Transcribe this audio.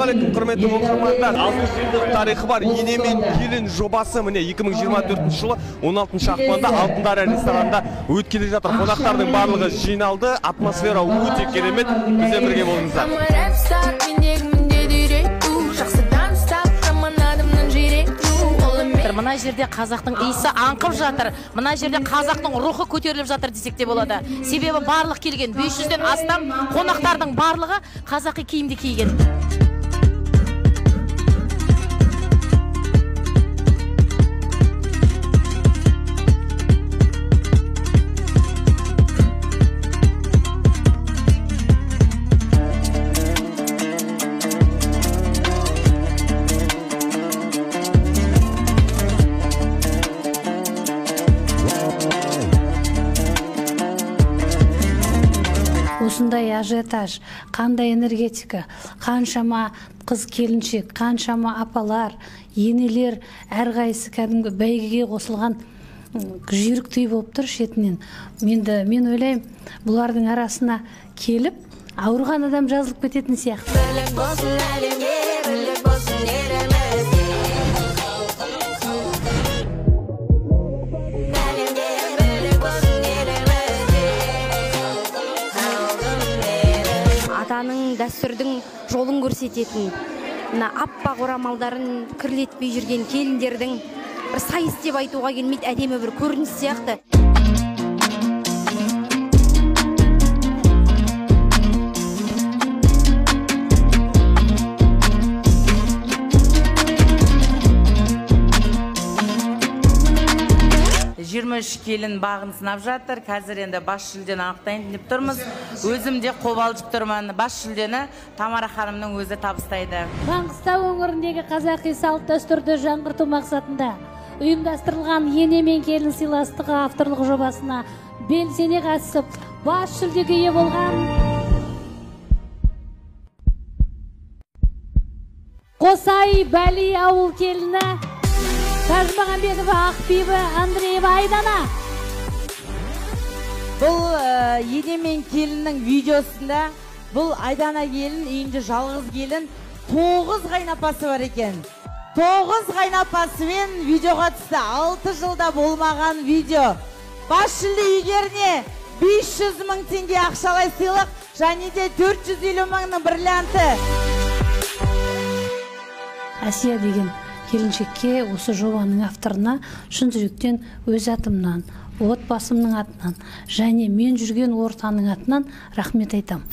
Ассалаумағалейкум, құрметті оқырмандар. 6 жылдық тарихы бар Ене мен келін жобасы міне 2024 жылы 16 ақпанда Алтын Дария ресторанында өткелі жатыр. Қонақтардың барлығы жиналды, атмосфера өте керемет. Бізбен бірге болыңыздар. Мына жерде қазақтың иісі аңқып жатыр, мына жерде қазақтың рухы көтеріліп жатыр десек те болады. Себебі барлық келген 500-ден астам қонақтардың барлығы қазақи киімді киген. Осындай ажиотаж, қандай энергетика, қаншама қыз келіншек, қаншама апалар, енелер, әрқайсысы кәдімгі бәйгеге қосылған жүйріктей болып тұр шетінен. Енді мен ойлаймын, бұлардың арасына келіп, ауырған адам жазылып кететін сияқты. Бірлік болсын әлемде, бірлік болсын елімізде. Әлемде бірлік болсын елімізде. Атаның дәстүрдің жолын көрсететін, мына аппақ орамалдарын кірлетпей жүрген келіндердің бір сайыс деп айтуға келмейді, әдемі бір көрініс сияқты. Жиырма үш келін бағын сынап жатыр. Қазір енді бас жүлдені анықтайын деп тұрмыз. Өзім де қобалжып тұрмын. Бас жүлдені Тамара ханымның өзі табыстайды. Маңғыстау өңіріндегі қазақи салт дәстүрді жаңғырту мақсатында ұйымдастырылған Ене мен келін сыйластығы авторлық жобасына белсене қатысып, бас жүлдеге ие болған Қосай Бәли ауыл келіні Тәжмағамбетова Ақбибі Андреева Айдана. Бұл Ене мен келіннің видеосында бұл Айдана келін үйінде жалғыз келін, 9 қайнапасы бар екен. 9 қайнапасымен видеоға түсті. 6 жылда болмаған видео. Бас жүлде иегеріне 500 мың теңге ақшалай сыйлық және де 450 мыңның бриллианты. Әсия деген келіншекке, осы жобаның авторына шын жүректен өз атымнан, отбасымның атынан және мен жүрген ортаның атынан рахмет айтам.